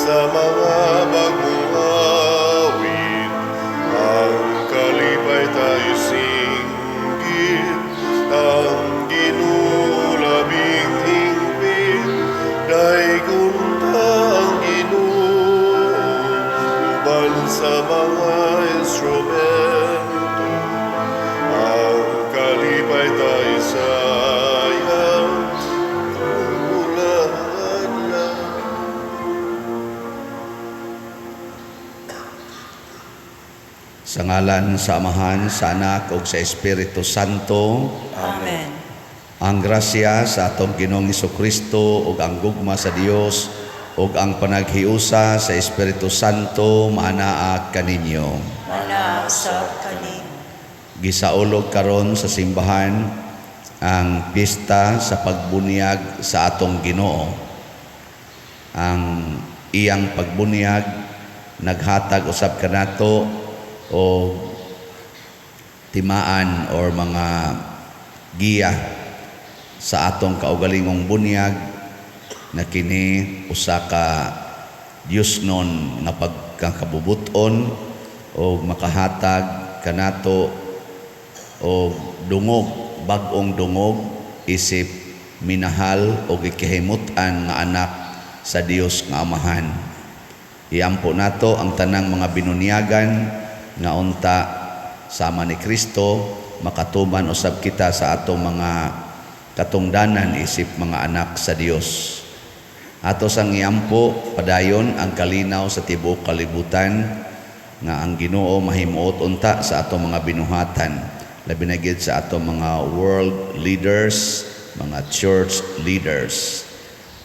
Sa mga bagong awit, ang kalipay tayo singgit, ang Ginoo labing hingpit, daygon ta ang Ginoo, uban sa mga instrumento, ang kalipay tayo sayaw, mula adlaw. Sa ngalan sa Amahan, sa Anak ug sa Espiritu Santo. Amen. Ang grasya sa atong Ginoong Kristo ug ang gugma sa Dios ug ang panaghiusa sa Espiritu Santo maanaa kaninyo. Mana usab kanin. Gisaulog karon sa simbahan ang pista sa pagbunyag sa atong Ginoo. Ang iyang pagbunyag naghatag usab kanato og timaan or mga giya sa atong kaugalingong bunyag na kini usa ka Diosnon nga pagkakabubuton o makahatag kanato o dungog, bag-ong dungog isip minahal o gikahimut-an nga anak sa Dios nga Amahan. Iampo nato ang tanang mga binunyagan nga unta sama ni Kristo makatuman usab kita sa atong mga katungdanan isip mga anak sa Dios. Ato sang iampo padayon ang kalinaw sa tibuok kalibutan nga ang Ginoo mahimuot unta sa atong mga binuhatan, labi na gid sa atong mga world leaders, mga church leaders.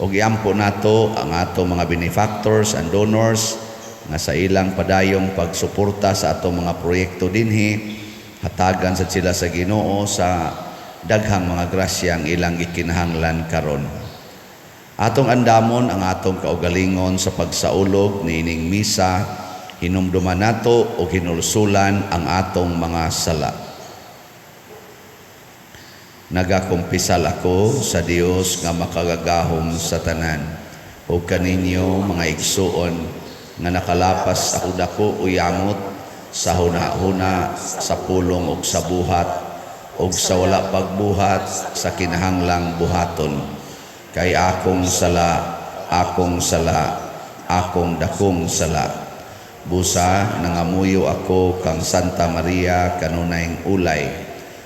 Ug iampo nato ang atong mga benefactors and donors nga sa ilang padayong pagsuporta sa atong mga proyekto dinhi, hatagan sa sila sa Ginoo sa daghang mga grasya ang ilang gikinahanglan karon. Atong andamon ang atong kaugalingon sa pagsaulog niining misa, hinumduman nato o hinulsulan ang atong mga sala. Nagakumpisal ako sa Dios nga makagagahom sa tanan ug kaninyo, mga igsuon, nga nakalapas ako dako o yamot sa huna-huna, sa pulong ug sa buhat ug sa wala pagbuhat sa kinahanglang buhaton. Kay akong sala, akong sala, akong dakong sala. Busa nangamuyo ako kang Santa Maria kanunayng ulay,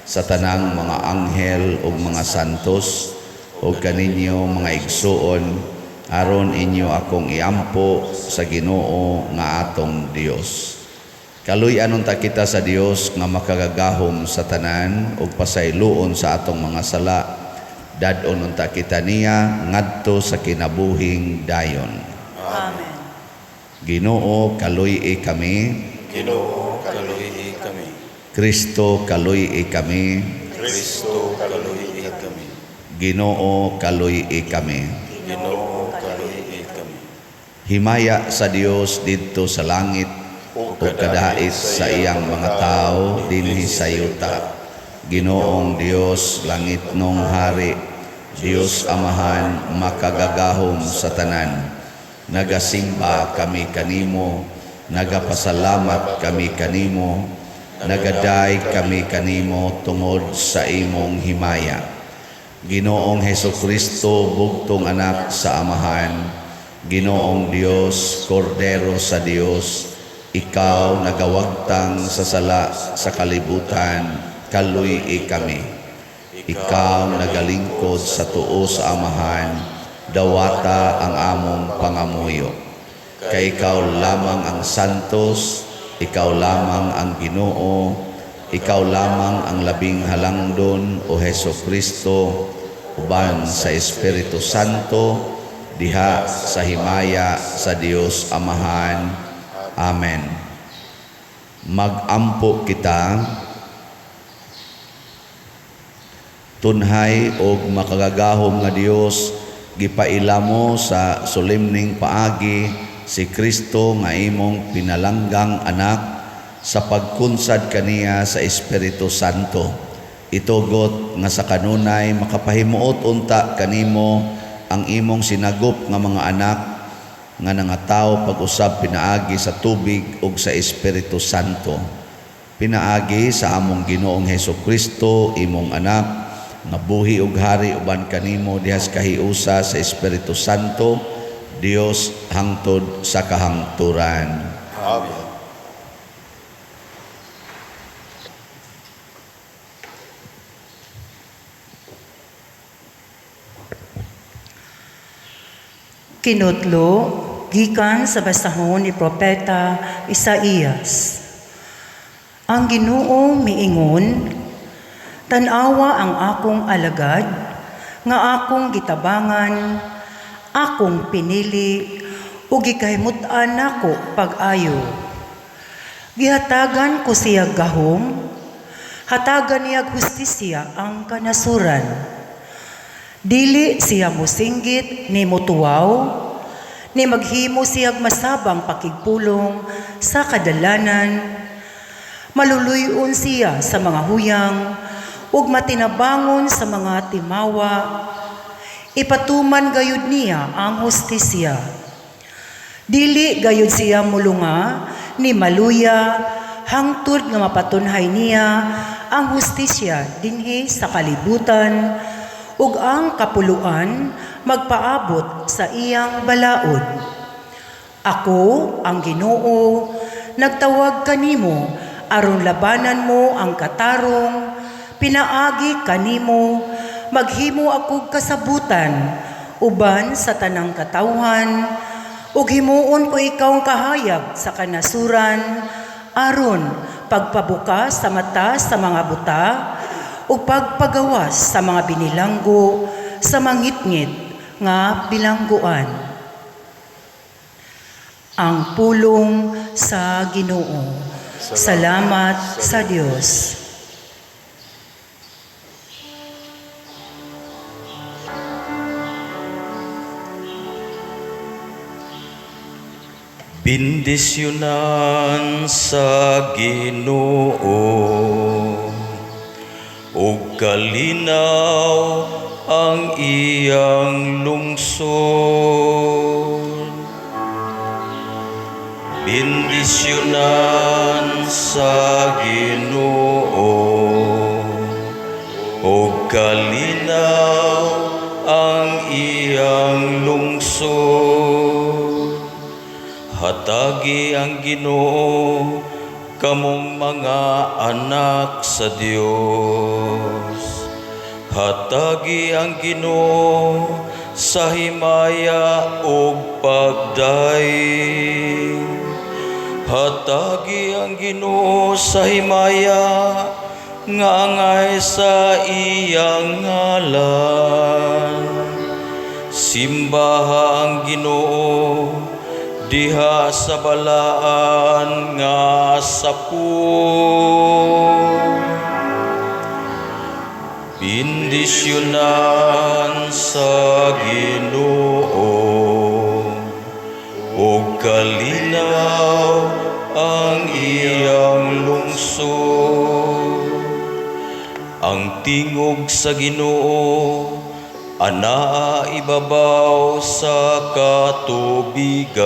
sa tanang mga anghel ug mga santos, ug kaninyo, mga igsuon, aron inyo akong iampo sa Ginoo nga atong Dios. Kaluy-an unta kita sa Dios nga makagagahom sa tanan ug pasayloon sa atong mga sala. Dad-on unta kita niya ngadto sa kinabuhing dayon. Amen. Ginoo, kaluy-i kami. Ginoo, kaluy-i kami. Kristo, kaluy-i kami. Kristo, kaluy-i kami. Ginoo, kaluy-i kami. Ginoo, kaluy-i kami. Himaya sa Dios didto sa langit ug kadait sa iyang mga tawo dinhi sa yuta. Ginoong Dios, langitnong hari, Dios Amahan makagagahom sa tanan. Nagasimba kami kanimo, nagapasalamat kami kanimo, nagaday kami kanimo tungod sa imong himaya. Ginoong Heso Kristo, bugtong anak sa Amahan, Ginoong Dios, Kordero sa Dios, ikaw nagawagtang sa sala sa kalibutan, kaluy-i kami. Ikaw nagalingkod sa tuo sa Amahan, dawata ang among pangamuyo. Kay ikaw lamang ang santos, ikaw lamang ang Ginoo, ikaw lamang ang labing halangdon, o Heso Kristo, uban sa Espiritu Santo, diha sa himaya sa Dios Amahan. Amen. Magampo kita. Tunhay og makagagahom nga Dios, gipaila mo sa solemning paagi si Kristo nga imong pinalanggang anak sa pagkunsad kaniya sa Espiritu Santo. Itugot nga sa kanunay makapahimuot unta kanimo ang imong sinagop nga mga anak nga nangatawo pag-usab pinaagi sa tubig ug sa Espiritu Santo. Pinaagi sa among Ginoong Hesukristo, imong anak, nga buhi ug hari uban kanimo diha sa kahiusa sa Espiritu Santo, Dios hangtod sa kahangturan. Amen. Kinutlo gikan sa basahon ni Propeta Isaías. Ang Ginoo miingon, tan-awa ang akong alagad nga akong gitabangan, akong pinili ug gikahimut-an nako pag-ayo. Gihatagan ko siya gahom, hatagan niya hustisya ang kanasuran. Dili siya mosinggit ni motuwaw, ni maghimo siyag masabang pakigpulong sa kadalanan. Maluluyon siya sa mga huyang ug matinabangon sa mga timawa. Ipatuman gayud niya ang hustisya. Dili gayud siya mulunga ni maluya hangtod nga mapatunhay niya ang hustisya dinhi sa kalibutan ug ang kapuluan magpaabot sa iyang balaod. Ako ang Ginoo, nagtawag kanimo aron labanan mo ang katarong, pinaagi kanimo, maghimo akog kasabutan uban sa tanang katawhan, ug himuon ko ikaw ang kahayag sa kanasuran aron pagpabukas sa mata sa mga buta ug pagpagawas sa mga binilanggo sa mangitngit nga bilangguan. Ang pulong sa Ginoo. Salamat sa Dios. Bendisyonan sa Ginoo ug kalinaw ang iyang lungsod. Bendisyonan sa Ginoo ug kalinaw ang iyang lungsod. Hatagi ang Ginoo kamong mga anak sa Dios. Hatagi ang Ginoo sa himaya ug pagdaig. Hatagi ang Ginoo sa himaya nga angay sa iyang ngalan. Simbaha ang Ginoo diha sa balaan nga sapul. Bendisyonan sa Ginoo ug kalinaw ang iyang lungsod. Ang tingog sa Ginoo anaa ibabaw sa katubigan.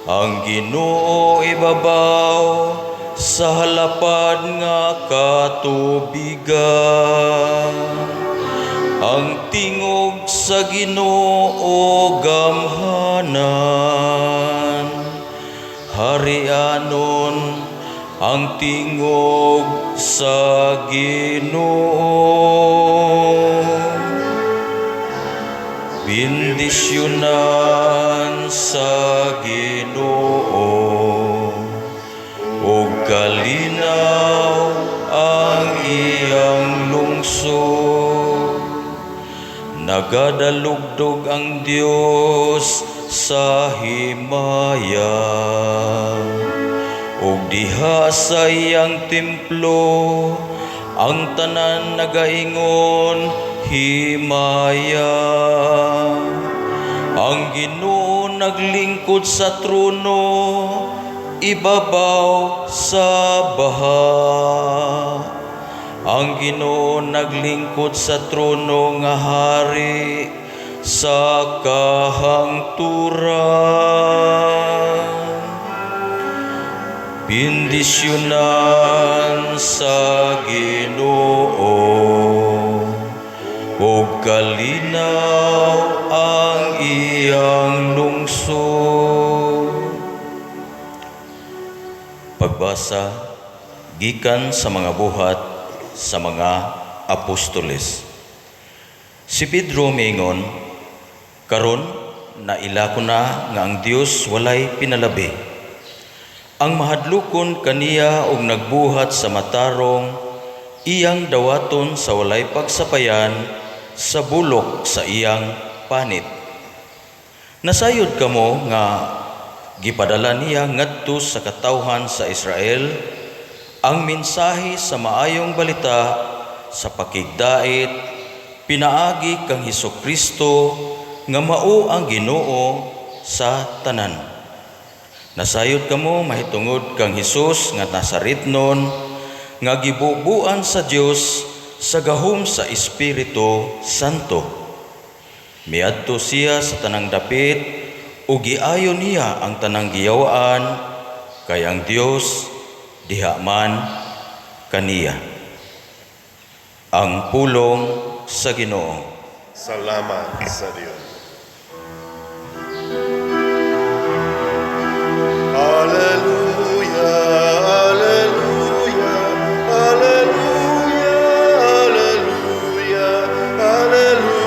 Ang Ginoo ibabaw sa halapad nga katubigan. Ang tingog sa Ginoo gamhanan. Harianon ang tingog sa Ginoo. Bendisyonan sa Ginoo ug kalinaw ang iyang lungsod. Nagadalugdog ang Dios sa himaya ug diha sa iyang templo ang tanan nagaingon himaya. Ang Ginoo naglingkod sa trono ibabaw sa baha. Ang Ginoo naglingkod sa trono nga hari sa kahangturan. Bendisyonan sa Ginoo ug kalinaw ang iyang lungsod. Pagbasa gikan sa mga buhat sa mga apostoles. Si Pedro miingon, "Karon naila ko na nga ang Dios walay pinalabi. Ang mahadlokon kaniya og nagbuhat sa matarong, iyang dawaton sa walay pagsapayan sa bulok sa iyang panit. Nasayod kamo nga gipadala niya ngadto sa katawhan sa Israel ang mensahe sa maayong balita sa pakigdait pinaagi kang Hesukristo nga mao ang Ginoo sa tanan. Nasayod kamo mahitungod kang Hesus nga Nazaretnon nga gibubuan sa Dios sa gahom sa Espiritu Santo. Miadto siya sa tanang dapit ug giayo niya ang tanang giyawaan kay ang Dios diha man kaniya." Ang pulong sa Ginoo. Salamat sa Dios. Alleluia, alleluia, alleluia, alleluia, alleluia.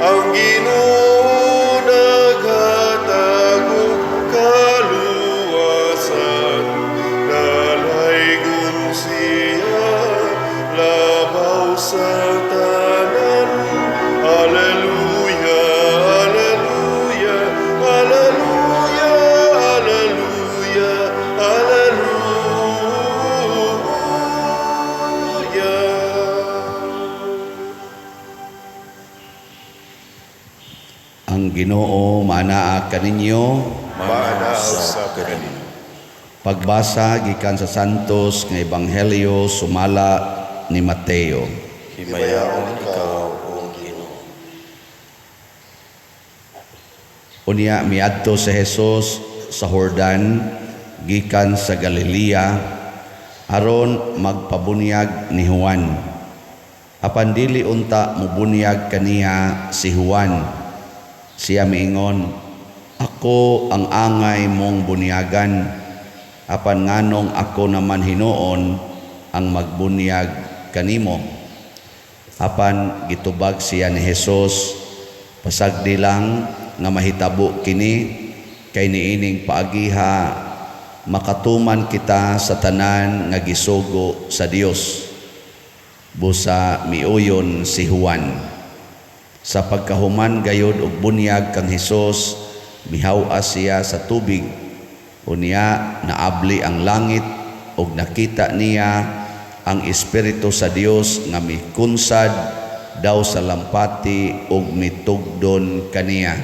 Ang Ginoo naghatag og kaluwasan, dalaygon siya labaw sa tanan. Alleluia, alleluia, alleluia, alleluia, alleluia. Ang Ginoo maanaa kaninyo. Maanaa usab kaninyo. Pagbasa gikan sa Santos nga Ebanghelyo sumala ni Mateo. Himayaon ikaw, o Ginoo. Unya miadto si Jesus sa Jordan gikan sa Galilea aron magpabunyag ni Juan. Apan dili unta mobunyag kaniya si Juan. Siya miingon, "Ako ang angay mong bunyagan, apan nganong ako naman hinuon ang magbunyag kanimo?" Apan gitubag siya ni Jesus, "Pasagdi lang nga mahitabo kini, kay niining paagiha makatuman kita sa tanan nga gisugo sa Dios." Busa miuyon si Juan. Sa pagkahuman gayod og bunyag kang Hesus, mihaw-as siya sa tubig. Unya naabli ang langit ug nakita niya ang Espiritu sa Dios nga mikunsad daw sa lampati ug mitugdon kaniya.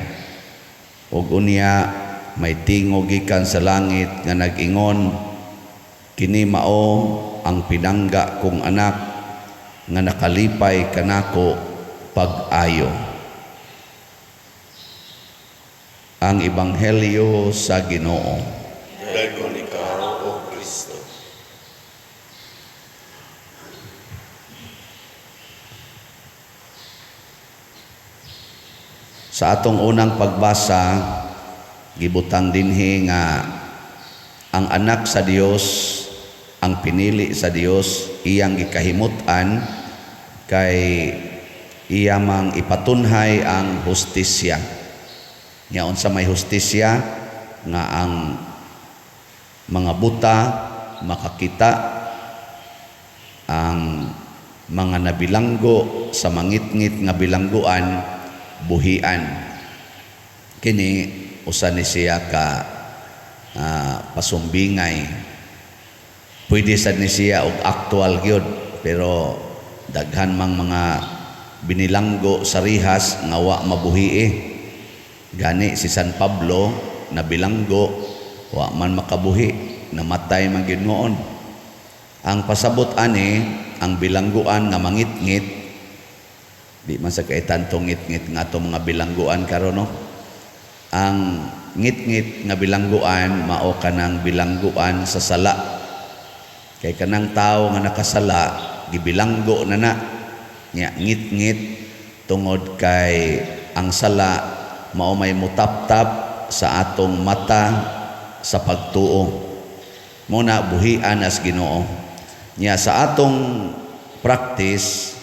Ug unya may tingog gikan sa langit nga nag-ingon, "Kini mao ang pinangga kong anak nga nakalipay kanako pag-ayo." Ang Ebanghelyo sa Ginoo. Dayon ikaw, O Kristo. Sa atong unang pagbasa, gibutang dinhi nga ang anak sa Dios, ang pinili sa Dios, iyang gikahimut-an kay iya mang ipatunhay ang hustisya. Nya unsa may hustisya? Nga ang mga buta makakita, ang mga nabilanggo sa mangitngit nga bilangguan buhian. Kini usa ni siya ka pasumbingay. Pwede sad ni siya og aktual gyud, pero daghan mang mga binilanggo sa rihas nga wa mabuhi. Gani si San Pablo nabilanggo, wa man makabuhi, namatay man gyud noon. Ang pasabot ani, ang bilangguan nga mangitngit, di man sa kay tantong ngitngit nga atong mga bilangguan karon, no? Ang ngitngit nga bilangguan mao kanang bilangguan sa sala. Kay kanang tawo nga nakasala, gibilanggo na na. Nya ngitngit tungod kay ang sala mao may mutaptap sa atong mata sa pagtuo. Mao na buhian as Ginoo. Nya sa atong practice,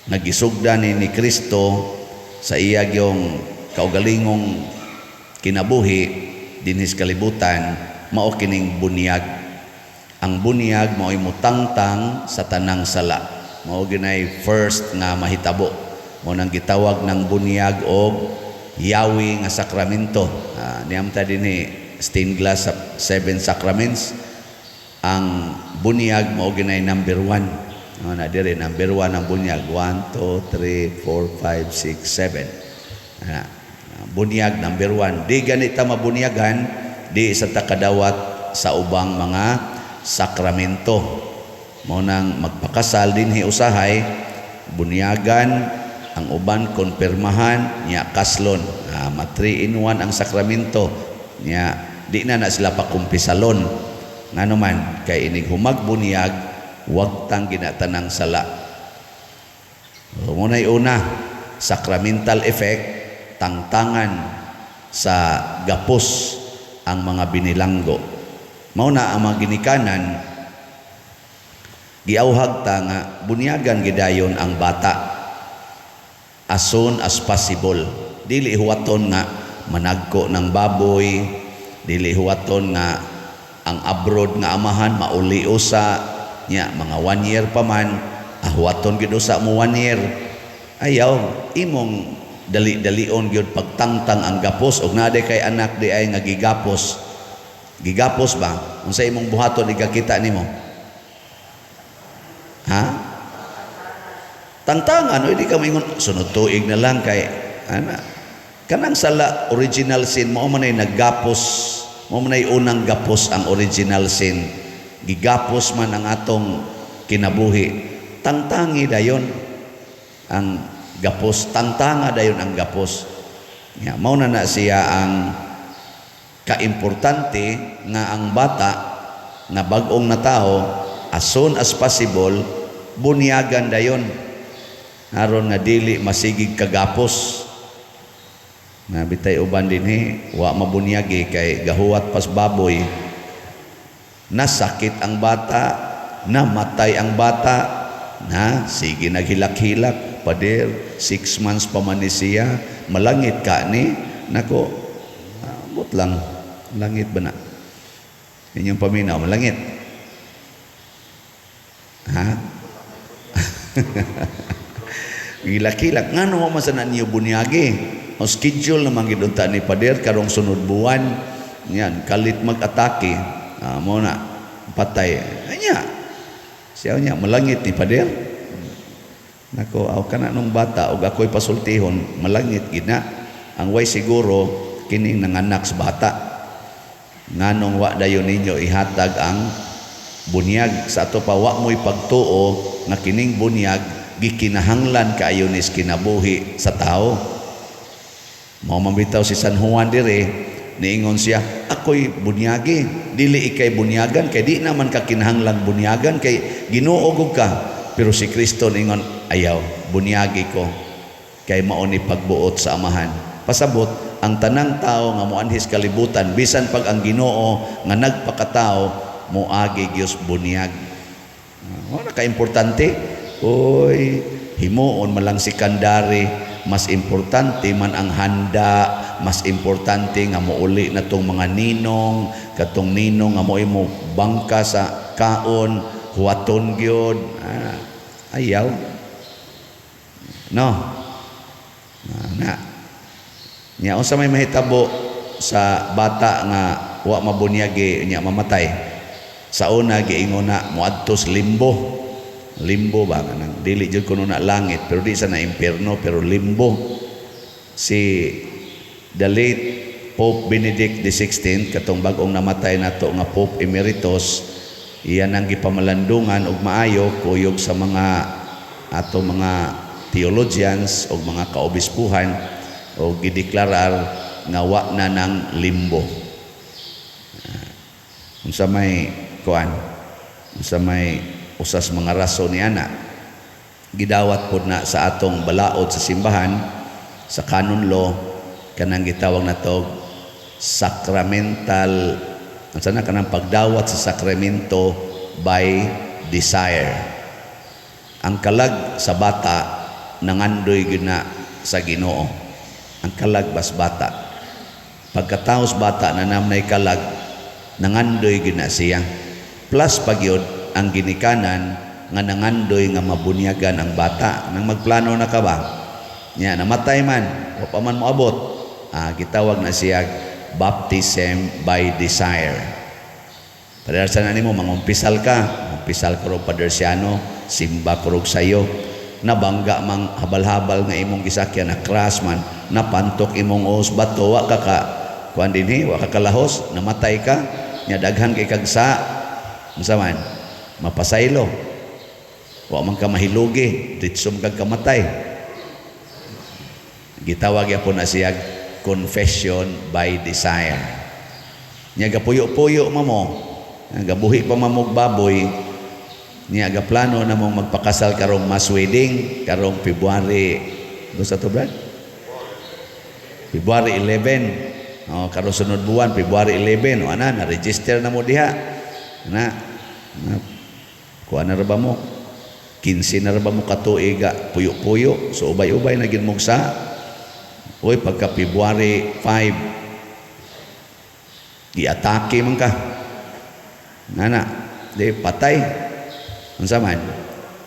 nagisugda ni Kristo sa iya gyong kaugalingong kinabuhi dinhi sa kalibutan, mao kining bunyag. Ang bunyag mao'y mutangtang sa tanang sala. Mao ginay first nga mahitabo. Mao nang gitawag ng bunyag og yawi nga sakramento. Niyam ta dinhi stained glass sa seven sacraments. Ang bunyag mao ginay number 1. No, na dire number 1 ang bunyag. 1, 2, 3, 4, 5, 6, 7. Ana. Bunyag number 1. Di ganita mabunyagan, di sa takadawat sa ubang mga sakramento. Mao nang magpakasal dinhi usahay, bunyagan ang uban, konpirmahan, nya kaslon. Ma 3 in 1 ang sakramento. Nya di na na sila pakumpisalon. Ngano man kay inig humagbunyaag, wagtang ginatanang sala. So, muna'y una, sacramental effect, tangtangan sa gapos ang mga binilanggo. Mao na ang mga ginikanan, giauhag ta nga bunyagan gidayon ang bata as soon as possible. Dili huwaton nga managko ng baboy, dili huwaton nga ang abroad nga amahan mauli usa nya mga 1 year pa man, huwaton gid usa mo 1 year. Ayaw, imong dali-dalion gyud pagtangtang ang gapos. Og naa kay anak di ay nga gigapos, gigapos ba, unsa imong buhaton igakita nimo, ha? Tangtangan. O di ka moingon sunod tuig na lang kay ana kanang sala, original sin, mao man ay naggapos, mao man ay unang gapos ang original sin. Gigapos man ang atong kinabuhi. Tangtangi dayon ang gapos, tangtanga dayon ang gapos. Ya, mao na na siya ang kaimportante nga ang bata nga bag-ong natawo, as soon as possible bunyagan dayon aron nga dili masigig kagapos. Na bitay uban dinhi wa mabunyagi kay gahuwat pas baboy, nasakit ang bata, namatay ang bata, na sige naghilak-hilak, "Pader, 6 months pa man ni siya, malangit ka ni." Nako, abot lang, langit ba na inyong paminaw? Malangit, ha? Gilak-hilak ngano man sa niyo bunyagi? O schedule naman gid unta ni pader karong sunod buwan. Yan kalit mag-atake, mo na patay anya siya niya, malangit ni pader. Nako, aw kana nung bata og ako'y pasultihon, malangit gid na. Ang way siguro kining nanganak sa bata, nganong wa dayon ninyo ihatag ang bunyag? Sa ato pa, wa mo'y pagtuo nga kining bunyag gikinahanglan kaayo nis kinabuhi sa tao. Mao man bitaw si San Juan dire, niingon siya, "Ako'y bunyagi, dili ikay bunyagan kay di naman ka kinahanglan bunyagan kay Ginoo gud ka." Pero si Kristo niingon, "Ayaw, bunyagi ko kay mao ni pagbuot sa Amahan." Pasabot, ang tanang tao nga moanhis kalibutan, bisan pag ang Ginoo nga nagpakatao, moagi gyud bunyag. Wala ka importante. Oy, himuon man lang si Kandari, mas importante man ang handa, mas importante nga mouli na tong mga ninong, katong ninong nga mo bangka sa kaon, huwaton gyud. Ayaw. No. Na. Nya unsa may mahitabo sa bata nga wa mabunyagi nya mamatay? Sa una giingon na moadto sa limbo. Limbo ba, kanang dili jud kuno na langit pero di sa na impierno, pero limbo. Si the late Pope Benedict XVI, katong bag-ong namatay nato nga Pope Emeritus. Iyan ang gipamalandungan og maayo kuyog sa mga ato mga theologians o mga kaobispuhan o gideklarar nga wa na ng limbo. Unsa may kuan, unsa may usas mga rason ni ana, gidawat pod na sa atong balaod sa simbahan, sa canon law, kanang gitawag nato sacramental, unsa na kanang pagdawat sa sakramento by desire. Ang kalag sa bata nangandoy gyud na sa Ginoo. Ang kalag bas bata, pagkataos bata na namnay kalag, nangandoy gyud na siya. Plus pagyud ang ginikanan nga nangandoy nga mabunyagan ang bata. Nang magplano na ka ba nya, namatay man, wa pa man moabot, gitawag na siya baptism by desire. Padre sa nimo, mangumpisal ka, umpisal ko rog Padre Siano, simba ko rog sayo. Nabangga mang habal-habal nga imong gisakyan, na crash man, napantok imong os bato, wa ka ka kuan dinhi, wa ka kalahos, namatay ka, nya daghan kay kag sa unsa man, mapasaylo. Wa man ka mahilugi, ditso man kag kamatay. Gitawag gyapon na siya confession by desire. Nya gapuyo-puyo mo, gabuhi pa mamog baboy, niya gaplano na mong magpakasal karong mass wedding karong February, gusto to, Brad? February 11. Oh, karon sunod buwan, February 11. O ana, na register na mo diha. Na, na kuha na ra ba mo? 15 na ra ba mo katuig puyo-puyo? So ubay-ubay na gid mong sa. Uy, pagka February 5, giatake man ka. Nana, di patay. Unsa man?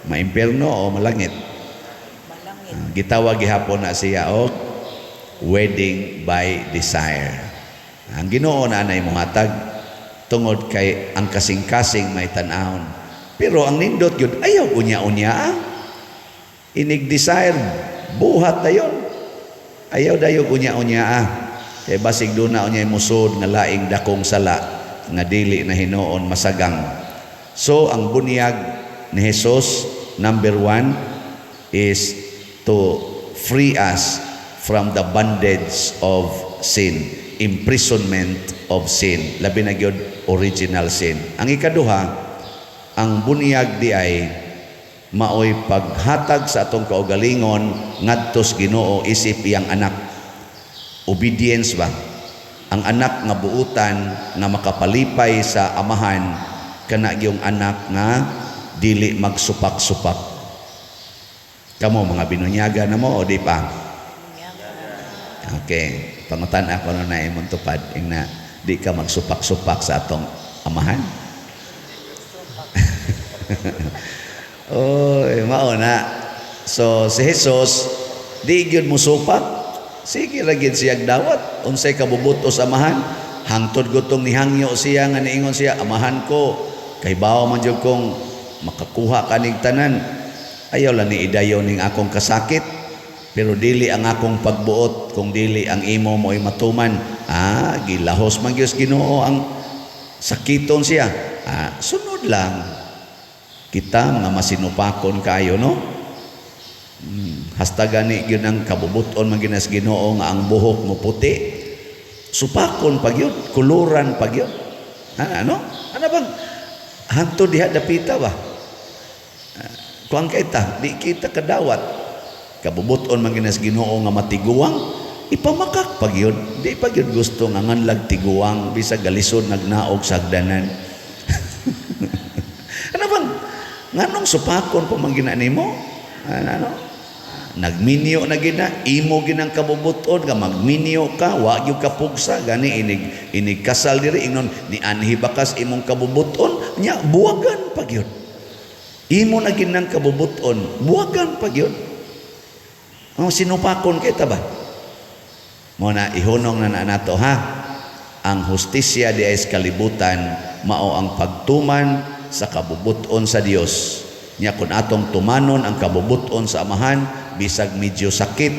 Maimpierno o malangit? Malangit. Gitawag gihapon na siya og wedding by desire. Ang Ginoo na anay mohatag tungod kay ang kasing-kasing may tan-awon. Pero ang nindot gyud, ayaw unya-unya ah. Inig desire, buhat dayon. Ayaw dayo unya-unya ah. Kay basig duna unya musod nga laing dakong sala nga dili na hinuon masagang. So ang bunyag ni Jesus, number one, is to free us from the bondage of sin, imprisonment of sin, labi na gyud original sin. Ang ikaduha, ang bunyag di ay maoy paghatag sa atong kaugalingon ngadto sa Ginoo isip iyang anak. Obedience ba? Ang anak nga buutan nga makapalipay sa amahan, kana gyung anak nga dili magsupak-supak. Kamo, mga binunyaga na mo o di pa? Okay, pangutan ako no na imong tupad ing na di ka magsupak-supak sa atong amahan. Oy, mao na. So si Jesus di gyud musupak. Sige ra gyud siyag dawat unsay kabubuto sa amahan. Hangtod gutong nihangyo siya nga niingon siya, "Amahan ko, kay bawo man jud kong makakuha kanig tanan. Ayaw lang ni idayon ning akong kasakit, pero dili ang akong pagbuot kung dili ang imo mo'y matuman." Gilahos man gyud Ginoo ang sakiton siya. Sunod lang. Kita mga masinupakon kayo, no? Hasta gani gyud ang kabubuton man ginas Ginoo nga ang buhok mo puti. Supakon pag yun, kuluran pag yun. Ano? Ano bang hangtod diha dapita ba? Kuang kita, di kita kadawat. Kabubuton man ginas Ginoo nga matiguang, ipamakak pag yun. Di pag yun gusto nga nganlag tiguang, bisag galisod nagnaog sagdanan. Ano bang nganong supakon pa man gina nimo? Ano? Nagminyo na gina, imo ginang kabubuton nga magminyo ka, wa gyud ka pugsa gani inig inig kasal diri, ingnon ni anhi bakas imong kabubuton nya, buwagan pa gyud. Imo na ginang kabubuton, buwagan pa gyud. Oh, sinupakon kay ta ba? Mo na ihunong na na nato ha. Ang hustisya di ay sa kalibutan mao ang pagtuman sa kabubuton sa Dios. Nya kun atong tumanon ang kabubuton sa Amahan, bisag medyo sakit,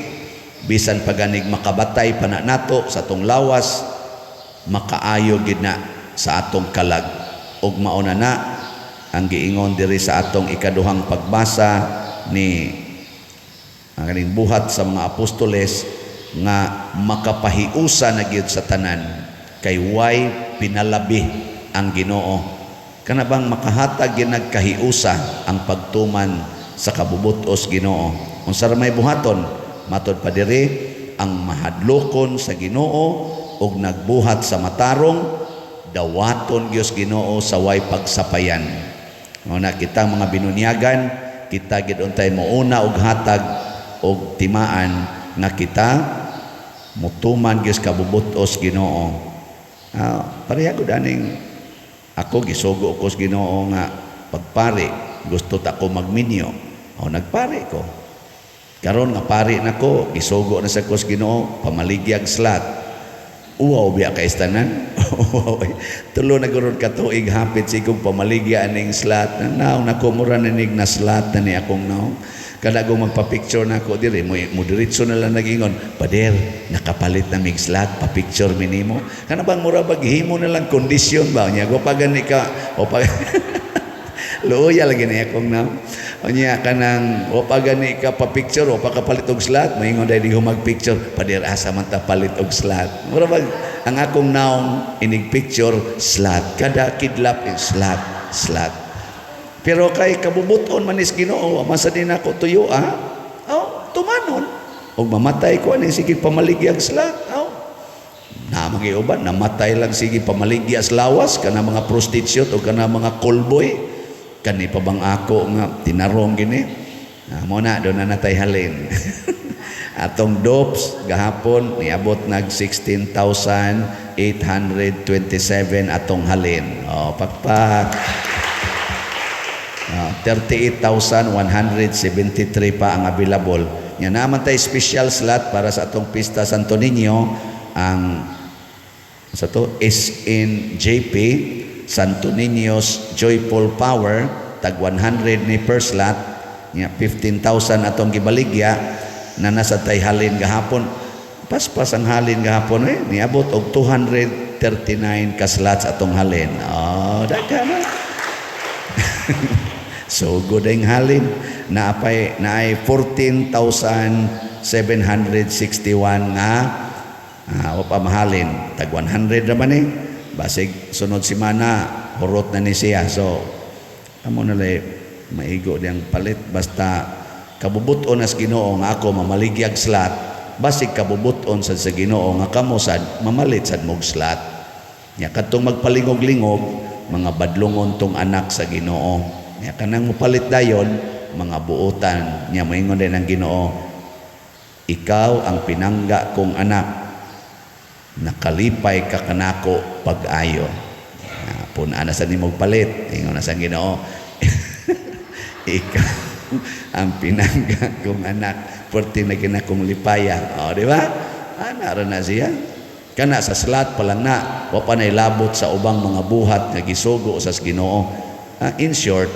bisan paganig makabatay pa na nato sa atong lawas, makaayo gid na sa atong kalag. Ug mao na na ang giingon diri sa atong ikaduhang pagbasa ni ang kaning Buhat sa mga Apostoles nga makapahiusa na gyud sa tanan kay way pinalabi ang Ginoo. Kana bang makahatag gyud nagkahiusa ang pagtuman sa kabubut-os Ginoo. Unsa ra may buhaton? Matod pa diri, ang mahadlokon sa Ginoo ug nagbuhat sa matarong, dawaton gyud Ginoo sa way pagsapayan. Mao na kita mga binunyagan, kita gid untay mouna og hatag og timaan nga kita mutuman gyud kabubut-os Ginoo. Pareha gud aning ako, gisugo ko sa Ginoo nga pagpari, gusto ta ko magminyo. O nagpari ko. Karon nga pari nako, gisugo na sa ko sa Ginoo pamaligyag slot. Uwaw biya kay tanan. Tulo na gurod ka tuig hapit sigog pamaligya aning slot. Naong nako, mura na nig na slot na ni akong naong. Kada ko magpa-picture na ako diri, mo diretso na lang nagingon, "Pader, nakapalit na mig slot, pa-picture minimo." Kana bang mura bag himo na lang kondisyon ba nya go pa gani ka o pa luoya lagi ni akong naong. Unya kanang o pa gani ka pa-picture o pa kapalit og slot, moingon dai di mag-picture, "Pader, asa man ta palit og slot?" Mura bag ang akong naong inig picture slot, kada kidlap slot, slot. Pero kay kabubuton man is Ginoo, masa din ako tuyo ah. Oh, tumanon. Og mamatay ko ani sige pamaligyag slot. Oh. Na mga uban namatay lang sige pamaligya sa lawas kana mga prostitute o kana mga callboy, kani pa bang ako nga tinarong gini. Ah, mo na doon na natay halin. Atong dopes gahapon niabot nag 16,827 atong halin. Oh, pakpak. 38,173 pa ang available. Nya naman tay special slot para sa atong Pista Santo Niño, ang sa to SNJP, Santo Niño's Joyful Power, tag 100 ni per slot. Nya 15,000 atong gibaligya na nasa tay halin gahapon. Paspas ang halin gahapon eh, niabot og 239 ka slots atong halin. Oh, daghan na. So good ang halin na apay naay 14,761 nga wa pa mahalin. Tag 100 naman eh, basig sunod semana hurot na ni siya. So amo na lay maigo diyang palit, basta kabubuton as Ginoo nga ako mamaligyag slot, basig kabubuton sad sa Ginoo nga kamo sad mamalit sad mog slot. Nya kadtong magpalingog-lingog, mga badlongon tong anak sa Ginoo. Nya kanang mopalit dayon, mga buotan. Nya moingon din ang Ginoo, "Ikaw ang pinangga kong anak, nakalipay ka kanako pag-ayo." Pun-a na sa nimog palit, ingon na sa Ginoo, "Ikaw ang pinangga kong anak, perti na kinakong lipaya." O, di ba? Ana ra na siya. Kana sa slot pa lang na, wa pa nay labot sa ubang mga buhat nga gisugo sa Ginoo. In short,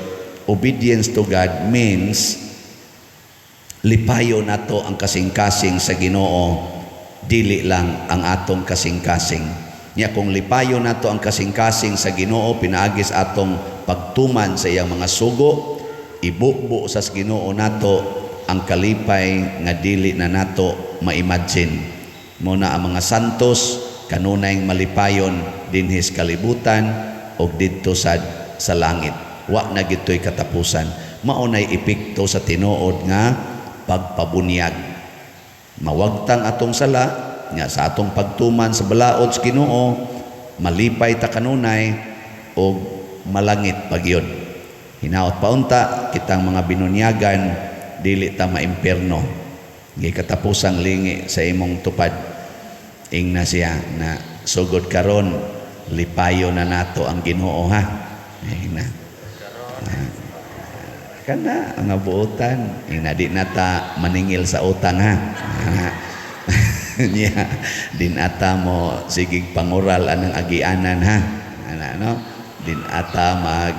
obedience to God means lipayo nato ang kasing-kasing sa Ginoo, dili lang ang atong kasing-kasing. Nya kung lipayo nato ang kasing-kasing sa Ginoo pinaagi sa atong pagtuman sa iyang mga sugo, ibubo sa Ginoo nato ang kalipay nga dili na nato ma-imagine. Mo na ang mga santos kanunay malipayon dinhi sa kalibutan og didto sad sa langit. Wa na gito'y katapusan. Mao nay epekto sa tinuod nga pagpabunyag. Mawagtang atong sala nga sa atong pagtuman sa balaod sa Ginoo, malipay ta kanunay og malangit pagyud. Hinaot paunta kitang mga binunyagan dili ta maimpierno. Gi katapusang lingi sa imong tupad. Ingna siya na sugod karon lipayo na nato ang Ginoo ha. Ingna. Kana ang buotan, ingna di na ta maningil sa utang ha. Nya din ata mo sigig pangural anang agianan ha. Ana no? Din ata mag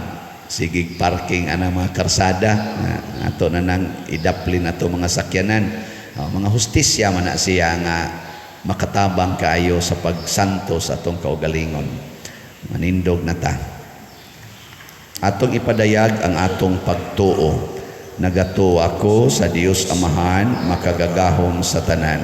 sigig parking anang mga karsada na ato na nang idaplin ato mga sakyanan. Oh, mga hustisya man na siya nga makatabang kaayo sa pagsanto sa atong kaugalingon. Manindog na ta. Atong ipadayag ang atong pagtuo. Nagatuo ako sa Dios Amahan, makagagahom sa tanan,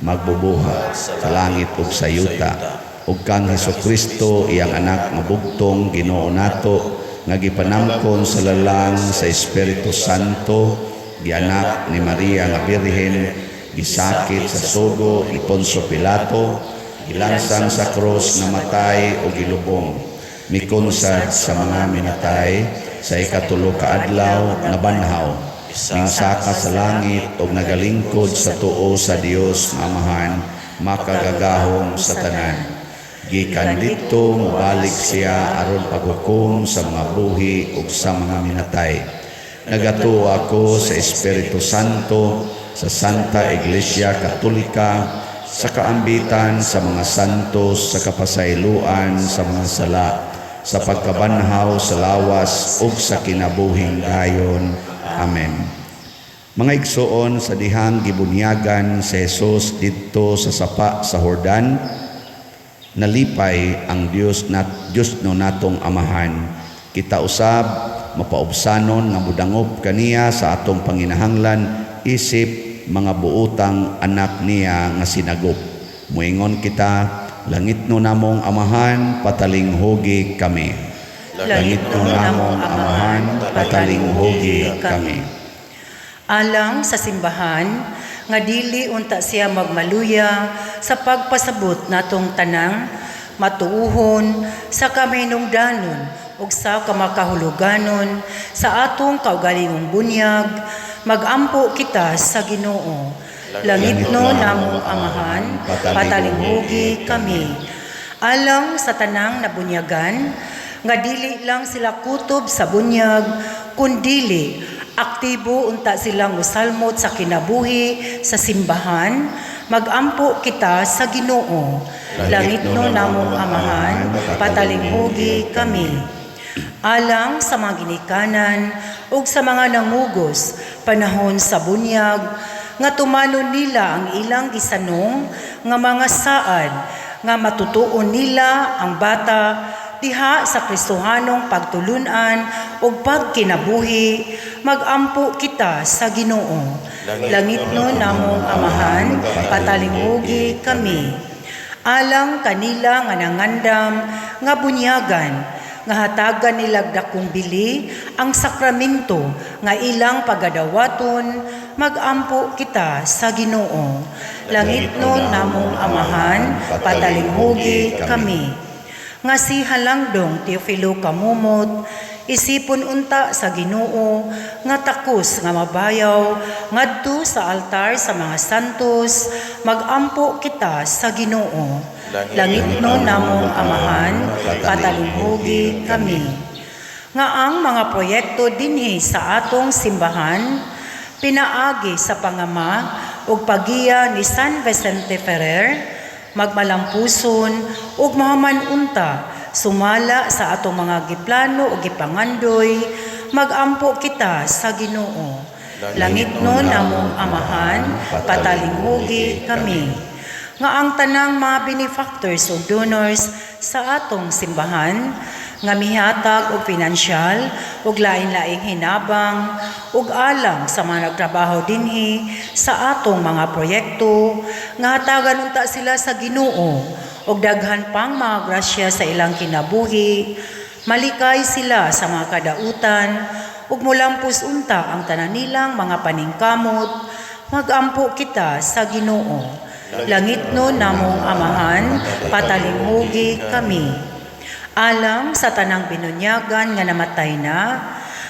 magbubuhat sa langit ug sa yuta, ug kang Hesukristo, iyang anak nga bugtong, Ginoo nato, nga gipanamkon sa lalang sa Espiritu Santo, gianak ni Maria nga Birhen, gisakit sa sugo ni Poncio Pilato, gilansang sa krus, namatay o gilubong, mikonsad sa mga minatay, sa ikatulo ka adlaw nabanhaw, mingsaka sa langit ug nagalingkod sa tuo sa Dios nga Amahan, makagagahom sa tanan. Gikan didto mobalik siya aron paghukom sa mga buhi ug sa mga minatay. Nagatuo ako sa Espiritu Santo, sa Santa Iglesia Katolika, sa kaambitan sa mga santos, sa kapasayloan sa mga sala, sa pagkabanhaw sa lawas ug sa kinabuhing dayon. Amen. Mga igsoon, sa dihang gibunyagan si Jesus didto sa sapa sa Jordan, nalipay ang Dios nat Dios no natong Amahan. Kita usab mapaubsanon nga modangop kaniya sa atong panginahanglan isip mga buotang anak niya nga sinagop. Muingon kita: Langitno namong Amahan, patalinghugi kami. Langitno namong Amahan, patalinghugi kami. Alang sa simbahan, nga dili unta siya magmaluya sa pagpasabot natong tanang matuuhon, sa kaminungdanon ug sa kamakahuluganon sa atong kaugalingong bunyag, magampo kita sa Ginoo. Langitno namong Amahan, patalinghugi kami. Alang sa tanang nabunyagan, nga dili lang sila kutob sa bunyag, kundili aktibo unta silang musalmot sa kinabuhi sa simbahan, magampo kita sa Ginoo. Langitno namong Amahan, patalinghugi kami. Alang sa mga ginikanan ug sa mga nangugos panahon sa bunyag, nga tumanon nila ang ilang gisanong nga mga saad, nga matutuon nila ang bata diha sa Kristohanong pagtulunan ug pagkinabuhi, magampo kita sa Ginoo. Langitno namong Amahan, patalinghugi kami. Alang kanila nga nangandam nga bunyagan, nga hatagan nila dakong bili ang sakramento nga ilang pagadawaton, magampo kita sa Ginoo. Langitno namong Amahan, patalinghugi kami. Nga si Halangdong Teofilo Camomot, isipon unta sa Ginoo nga takos nga mabayaw ngadto sa altar sa mga santos, magampo kita sa Ginoo. Langitno namong Amahan, patalinghugi kami. Nga ang mga proyekto dinhi sa atong simbahan, pinaagi sa pangama ug pagiya ni San Vicente Ferrer, magmalampuson ug mahaman unta sumala sa atong mga giplano ug gipangandoy, magampo kita sa Ginoo. Langitno namong Amahan, patalinghugi kami. Nga ang tanang mga benefactors ug donors sa atong simbahan nga mihatag og pinansyal ug lain-laing hinabang, ug alang sa mga nagtrabaho dinhi sa atong mga proyekto, nga hatagan unta sila sa Ginoo og daghan pang mga grasya sa ilang kinabuhi, malikay sila sa mga kadautan ug mulampos unta ang tanan nilang mga paningkamot, magampo kita sa Ginoo. Langitno namong Amahan, patalinghugi kami. Alang sa tanang binunyagan nga namatay na,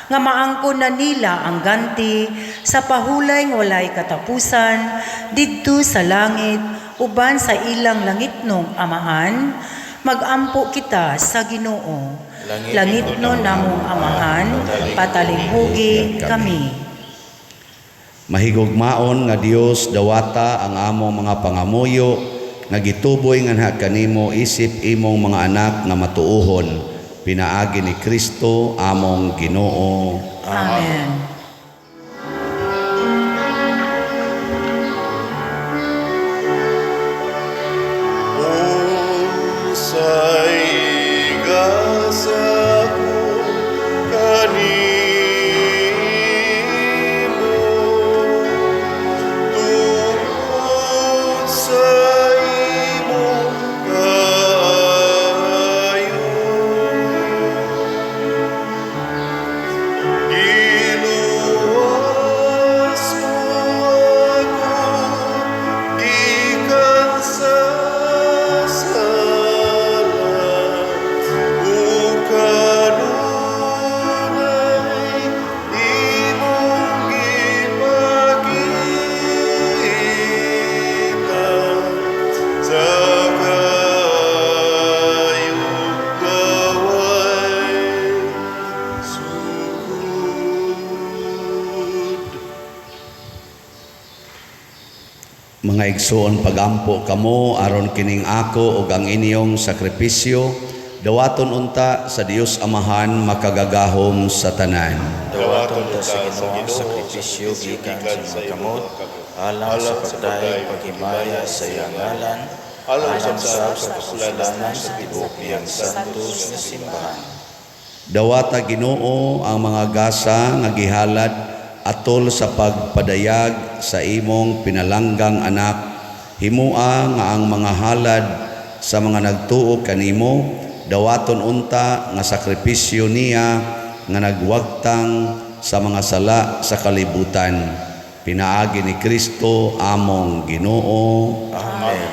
nga maangkon na nila ang ganti sa pahulay nga walay katapusan didto sa langit uban sa ilang langitnong Amahan, magampo kita sa Ginoo. Langitno namong Amahan, patalinghugi kami. Mahigugmaon nga Dios, dawata ang among mga pangamuyo nga gituboy nganha kanimo isip imong mga anak nga matuohon, pinaagi ni Kristo among Ginoo. Amen. Unsay gasa ko Mga igsoon, pagampo kamo aron kining ako ug ang inyong sakripisyo dawaton unta sa Dios Amahan makagagahom sa tanan. Dawaton ta sa Ginoo ang sakripisyo gikan sa imong kamot, alang sa pagdayeg paghimaya sa iyang ngalan, alang sab sa kapuslanan sa tibuok niyang santos nga simbahan. Dawata, Ginoo, ang mga gasa nga gihalad atol sa pagpadayag sa imong pinalanggang anak. Himua nga ang mga halad sa mga nagtuo kanimo dawaton unta nga sakripisyo niya nga nagwagtang sa mga sala sa kalibutan. Pinaagi ni Kristo among Ginoo. Amen.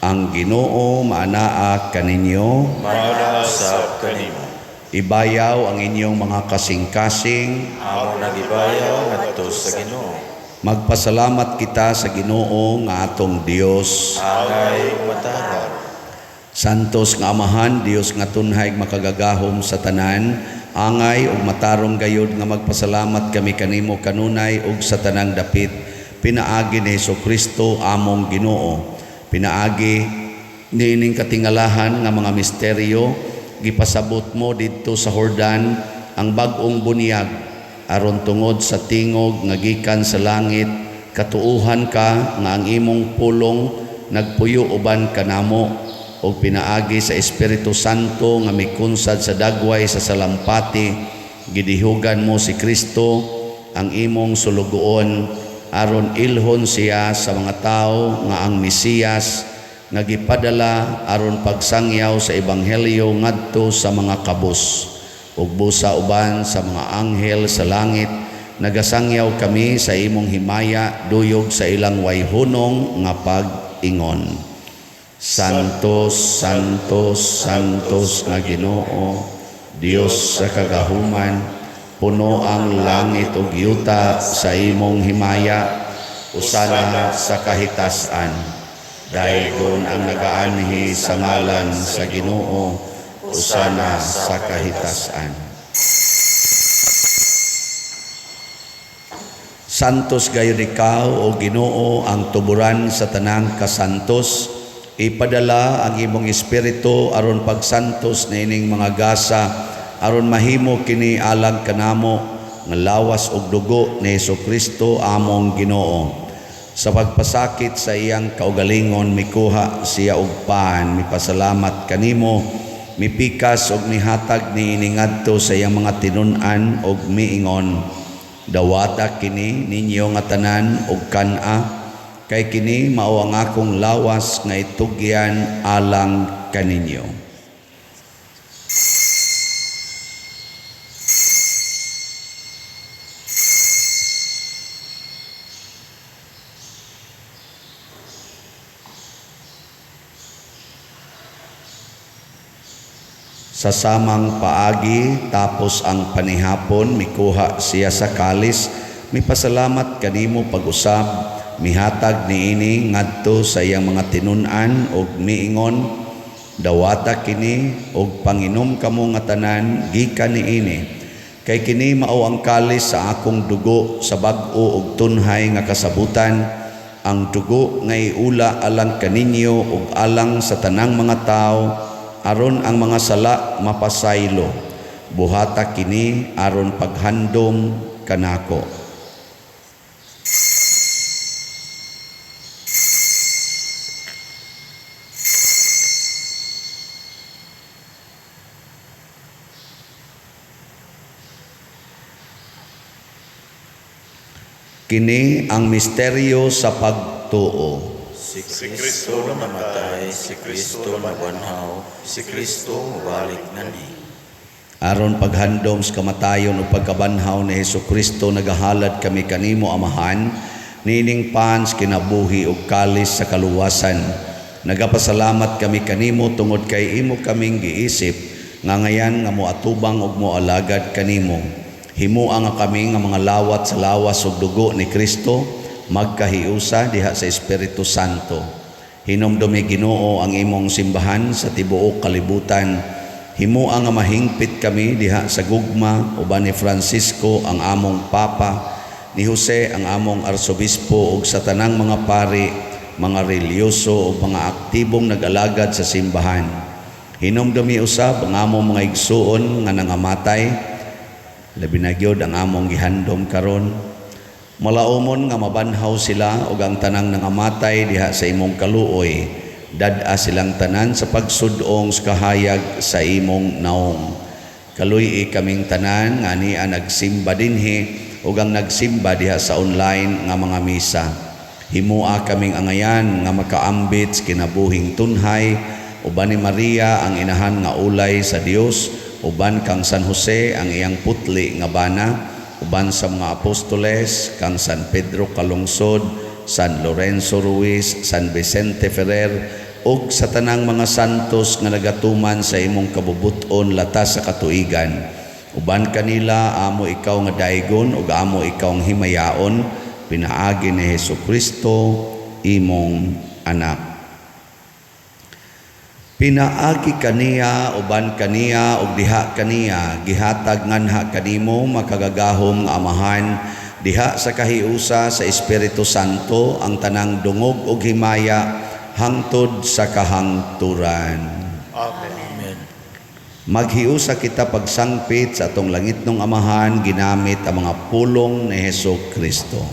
Ang Ginoo maanaa kaninyo. Maanaa sab kanimo. Ibayaw ang inyong mga kasing-kasing. Amo nagibayaw ngadto sa Ginoo. Magpasalamat kita sa Ginoo nga atong Dios. Angay ug matarong. Santos nga Amahan, Dios nga tunhay makagagahom sa tanan, angay ug matarong gayud nga magpasalamat kami kanimo kanunay ug sa tanang dapit, pinaagi ni Hesukristo among Ginoo. Pinaagi niining katingalahan nga mga misteryo, gipasabot mo didto sa Hordan ang bag-ong bunyag aron tungod sa tingog nga gikan sa langit katuohan ka nga ang imong pulong nagpuyo uban kanamo ug pinaagi sa Espiritu Santo nga mikunsad sa dagway sa salampati gidihugan mo si Kristo ang imong sulugoon aron ilhon siya sa mga tawo nga ang Mesiyas nga gipadala aron pagsangyaw sa ebanghelyo ngadto sa mga kabus. Ug busa uban sa mga anghel sa langit nagasangyaw kami sa imong himaya duyog sa ilang wayhunong nga pag-ingon. Santos, Santos, Santos nga Ginoo, Dios sa kagahuman, puno ang langit ug yuta sa imong himaya, usana sa kahitasan. Daygon ang nagaanhi sa ngalan sa Ginoo, usana sa kahitasan. Santos gayud ikaw, o Ginoo, ang tuburan sa tanang kasantos. Ipadala ang imong espiritu aron pagsantos niining mga gasa, aron mahimo kini alang kanamo nga lawas ug dugo ni Hesukristo among Ginoo. Sa pagpasakit sa iyang kaugalingon, mikuha siya og pan, mipasalamat kanimo, mipikas og mihatag niini ngadto sa iyang mga tinun-an og miingon, dawata kini ninyo nga tanan og kan-a, kay kini mao ang akong lawas nga itugyan alang kaninyo. Sa samang paagi, tapos ang panihapon, mikuha siya sa kalis, mipasalamat kanimo pag-usab, mihatag niini ngadto sa iyang mga tinun-an og miingon, dawata kini og panginom kamo nga tanan gikan niini, kay kini mao ang kalis sa akong dugo sa bag-o og tunhay nga kasabutan, ang dugo nga iula alang kaninyo ug alang sa tanang mga tawo, aron ang mga sala mapasaylo. Buhata kini aron paghandom kanako. Kini ang misteryo sa pagtuo. Si Kristo namatay, si Kristo nabanhaw, si Kristo mubalik nganhi. Aron paghandom sa kamatayon o pagkabanhaw ni Hesukristo, nagahalad kami kanimo, Amahan, niining pan sa kinabuhi ug kalis sa kaluwasan. Nagapasalamat kami kanimo tungod kay imo kaming giisip nga ngayan nga moatubang ug moalagad kanimo. Himua nga kami nga mga lawat sa lawas ug dugo ni Kristo magkahiusa diha sa Espiritu Santo. Hinumdumi, Ginoo, ang imong simbahan sa tibuok kalibutan. Himua nga mahingpit kami diha sa gugma uban ni Francisco ang among Papa, ni Jose ang among Arsobispo ug sa tanang mga pari. mga relihiyoso o mga aktibong nag-alagad sa simbahan. Hinumdumi usab ang among mga igsuon nga nangamatay, labi na gyud ang among gihandom karon. Malaumon nga mabanhaw sila ug ang tanang nangamatay diha sa imong kaluoy. Dad-a silang tanan sa pagsud-ong sa kahayag sa imong naong. Kaluy-i kaming tanan nga ania nagsimba dinhi ug ang nagsimba diha sa online nga mga misa. Himua kaming angayan nga makaambit sa kinabuhing tunhay uban ni Maria, ang inahan nga ulay sa Dios, uban kang San Jose, ang iyang putli nga bana, uban sa mga apostoles, kang San Pedro Calungsod, San Lorenzo Ruiz, San Vicente Ferrer ug sa tanang mga santos nga nagatuman sa imong kabubut-on latas sa katuigan. Uban kanila amo ikaw nga daygon ug amo ikaw ang himayaon pinaagi ni Hesus Kristo, imong anak. Pinaagi kaniya, uban kaniya ug diha kaniya, gihatag nganha kanimo, makagagahom nga Amahan, diha sa kahiusa sa Espiritu Santo, ang tanang dungog ug himaya hangtod sa kahangturan. Amen. Amen. Maghiusa kita pagsangpit sa atong langitnong Amahan ginamit ang mga pulong ni Hesus Kristo.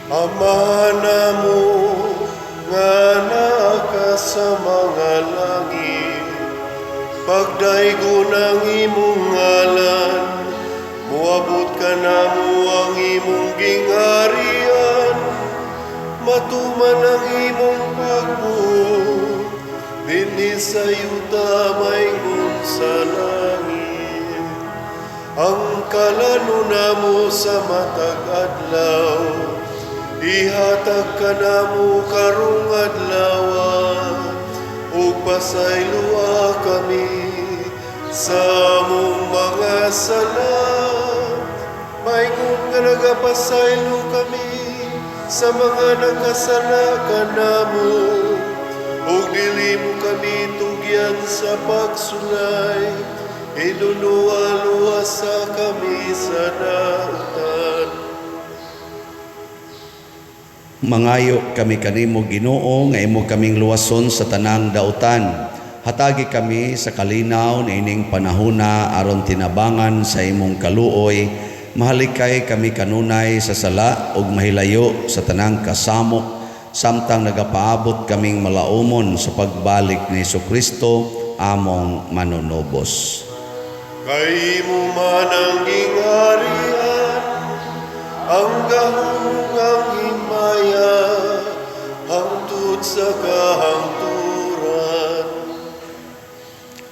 Ama namo nga naa ka sa mga langit, pagdaygon ang imong ngalan, muabot kanamo ang imong gingharian, matuman ang imong pagbuot, dinhi sa yuta maingon sa langit. Ang kalano namo sa matag adlaw, ihatag kanamo karong adlaw, ug pasayloa kami sa among mga sala, maingon nga nagapasaylo kami sa mga nakasala kanamo, ug dili mo kami tugyan sa pagsulay, hinunua luwasa kami sa dautan. Mangayo kami kanimo, Ginoo, nga imo kaming luwason sa tanang dautan. Hatagi kami sa kalinaw niining panahuna aron tinabangan sa imong kaluoy, mahalikay kami kanunay sa sala ug mahilayo sa tanang kasamok samtang nagapaabot kaming malaumon sa pagbalik ni Kristo, among manunubos. Kay imo man ang gingharian, ang gahom, ang himaya, hangtod sa kahangturan.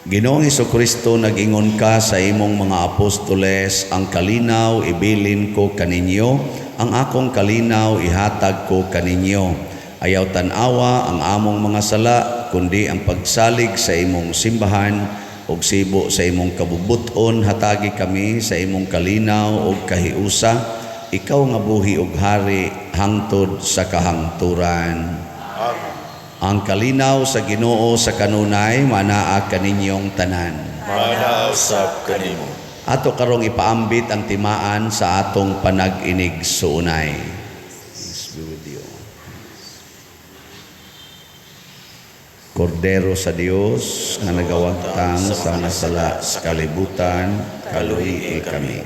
Ginoong Kristo, nag-ingon ka sa imong mga apostoles, "Ang kalinaw ibilin ko kaninyo, ang akong kalinaw ihatag ko kaninyo." Ayaw tan-awa ang among mga sala, kundi ang pagsalig sa imong simbahan, ug sibo sa imong kabubuton, hatagi kami sa imong kalinaw ug kahiusa, ikaw nga buhi ug hari hangtod sa kahangturan. Amen. Ang kalinaw sa Ginoo sa kanunay manaa kaninyong tanan. Manaa usab kanimo. Ato karong ipaambit ang timaan sa atong panag-inigsuonay. Peace be with you. Kordero sa Dios nga nagawagtang sa mga sala sa kalibutan, kaluy kami.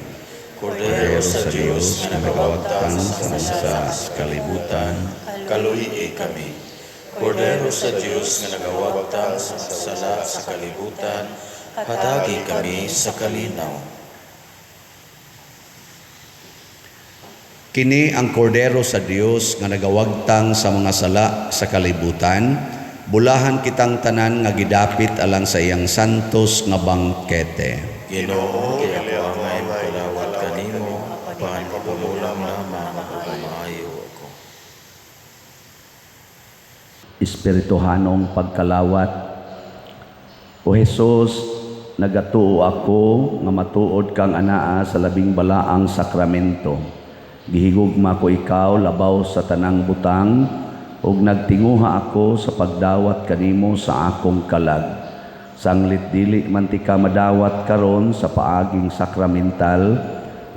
Kordero sa Dios nga nagawagtang sa mga sala sa kalibutan, kaluy kami. Kordero sa Dios nga nagawagtang sa mga sala sa kalibutan, hatagi kami sa kalinaw. Kini ang Kordero sa Dios nga nagawagtang sa mga sala sa kalibutan, bulahan kitang tanan nga gidapit alang sa iyang santos nga bangkete. Ginoo, kay ako angay makalawat kanimo, apan pamulang lamang ug maayo ako. Espirituhanong pagkalawat. O Hesus, nagatuo ako nga matuod kang anaa sa labing balaang sakramento. Gihigugma ko ikaw labaw sa tanang butang, ug nagtinguha ako sa pagdawat kanimo sa akong kalag. Sanglit dili man ti ka madawat karon sa paaging sakramental,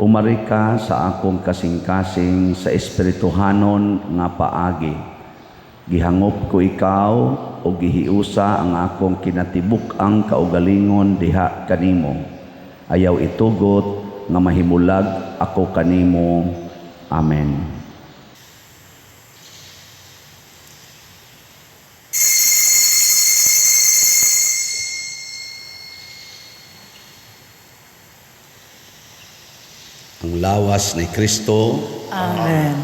Umari ka sa akong kasing-kasing sa espirituhanon nga paagi. Gihangop ko ikaw o gihiusa ang akong kinatibuk-ang kaugalingon diha kanimo. Ayaw itugot nga mahimulag ako kanimo. Amen. Ang lawas ni Kristo. Amen.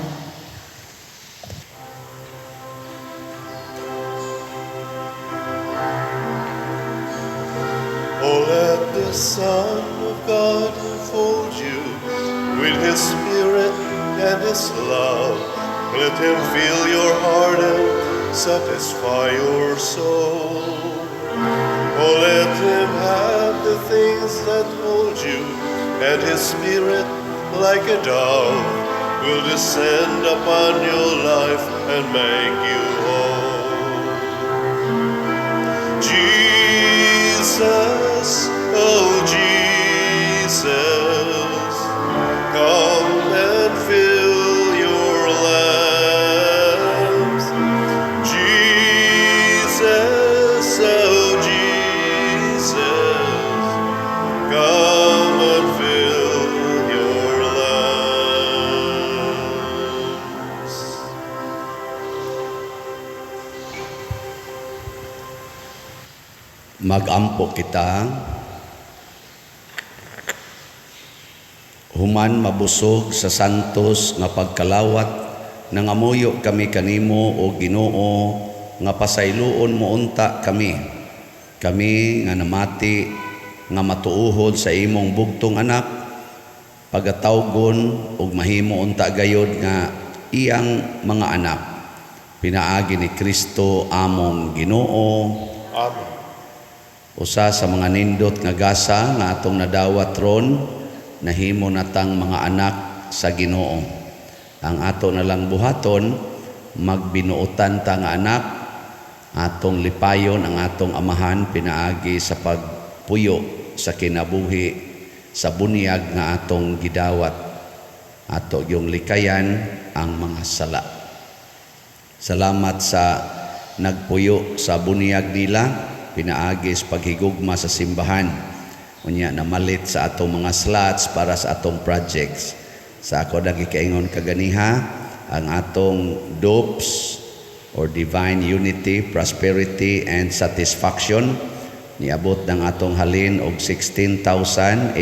Oh, let the Son of God enfold you with His Spirit and His love. Let Him fill your heart and satisfy your soul. Oh, let Him have the things that hold you, and His Spirit, like a dove, will descend upon your life and make you whole. Jesus, oh Jesus, come and fill your lamps. Jesus, oh Jesus, come and fill your lamps. Magampo kita. Human mabusog sa santos nga pagkalawat, nangamuyo kami kanimo o Ginoo nga pasayloon mo unta kami. Kami nga namati nga matuohod sa imong bugtong anak, pagatawgon ug mahimo unta gayod nga iyang mga anak. Pinaagi ni Kristo among Ginoo. Amen. Usa sa mga nindot nga gasa nga atong nadawat ron, nahimo natang mga anak sa Ginoo. Ang ato na lang buhaton, magbinuotan ta nga anak, atong lipayon ang atong amahan pinaagi sa pagpuyo sa kinabuhi sa bunyag nga atong gidawat. Ato yung likayan ang mga sala. Salamat sa nagpuyo sa bunyag nila pinaagi sa paghigugma sa simbahan. Unya namalit sa atong mga slots para sa atong projects. Sa ako nagikaingon kaganiha, ang atong DOPS or Divine Unity, Prosperity and Satisfaction niabot ng atong halin og 16,827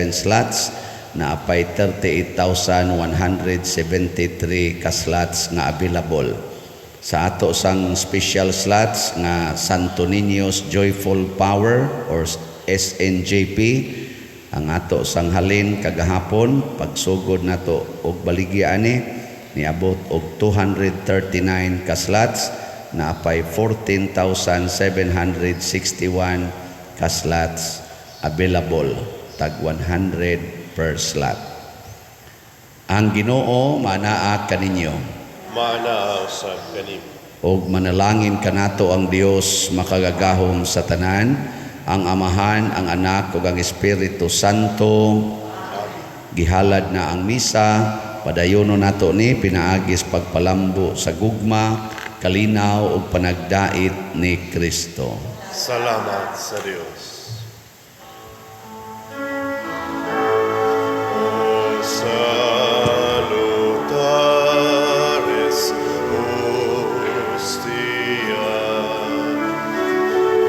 slots na apay 38,173 ka slots nga available. Sa ato sang special slots nga Santo Niño's Joyful Power or SNJP, ang ato sang halin kagahapon pagsugod nato og baligya ani niabot og 239 ka slots na apay 14,761 ka slots available, tag 100 per slot. Ang Ginoo manaa kaninyo. Maanaa usab kanimo. Og manalangin kanato ang Dios makagagahom sa tanan, ang Amahan, ang Anak ug ang Espiritu Santo. Gihalad na ang misa, padayono nato ni pinaagis pagpalambo sa gugma, kalinaw ug panagdait ni Kristo. Salamat sa Dios. Salutaris hostia,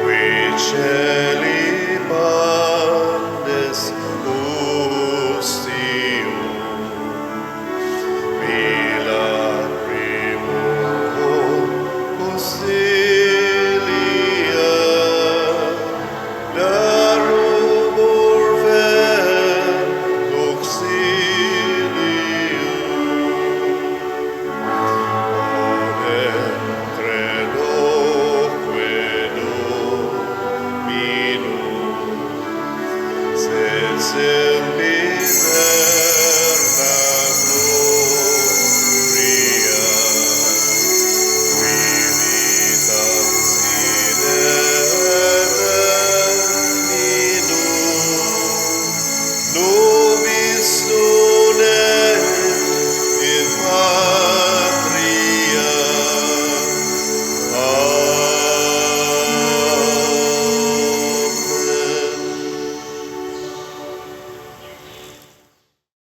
qui celi pandes hostium, lacrimo auxilia, da rubor vehemur auxilium. Ad credoque Dominum, sed